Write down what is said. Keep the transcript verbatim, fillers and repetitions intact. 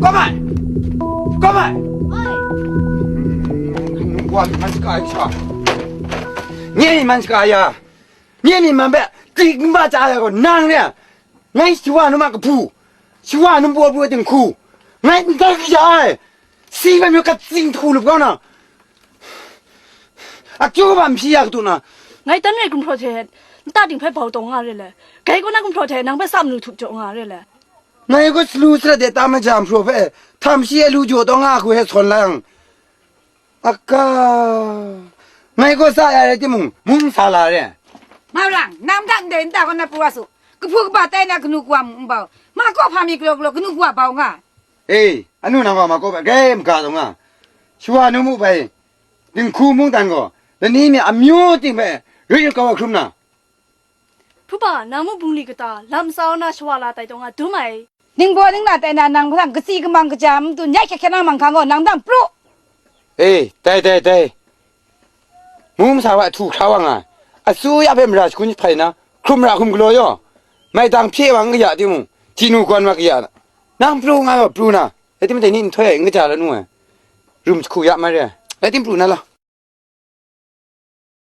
Kawm ai! Kawm ai! Wa, man shaka ai sha. Nye myit man shaka ya. Nye myit man hpe, tik n ba chya ai gaw, nang re. Ngai shawa nu ma kahpu, shawa nu paw pru ai dinghku, ngai n tai kaja ai. Si hpe mayu katsing htu lup kau na, akyu kaba n hpyi ya kadu na. Ngai tan rai gumhpraw hte nta ting hpe bau taw nga re le. Gai kaw na gumhpraw hte nang hpe sa manu htup jaw nga re le. Ngai gaw salu sarat de tam ai jam hpraw hpe htam shi ai lu jaw taw nga hku he sawn lang. Aka, ngai gaw sa ya rai timung, mung sa la re. Maulang, nang hta ndai nta kaw na pru wa su. Kahpu kaba tai na kanu kawa mung n bau. Ma kaw hpa mi galaw galaw kanu kawa bau nga. E, anu nang gaw ma kaw hpe grai maga taw nga. Shawa nu mu bai, dinghku mungdan gaw, lani mi amyu ting hpe rit rit kau ai hkrum na. Hpuba, nang mung bungli kata, lam sau na shawa la tai taw nga dum ai. Ningbaw ningla tai na nang hpang kasi kamang kaja matu nyai hkyak hkyak na manghkang gaw nang dang pru. E, dai, dai, dai. Mu masa wa htu hkra wa nga, asuya hpe mara shagun jahpai na, hkrum ra hkum galaw yaw, maidang hpye wa n kaya timung, ji nu gawn wa kaya, nang pru nga gaw pru na, rai tim, dai ni nhtoi ai n kaja la nu ai, rum jahku ya mai re ai, rai tim pru na law.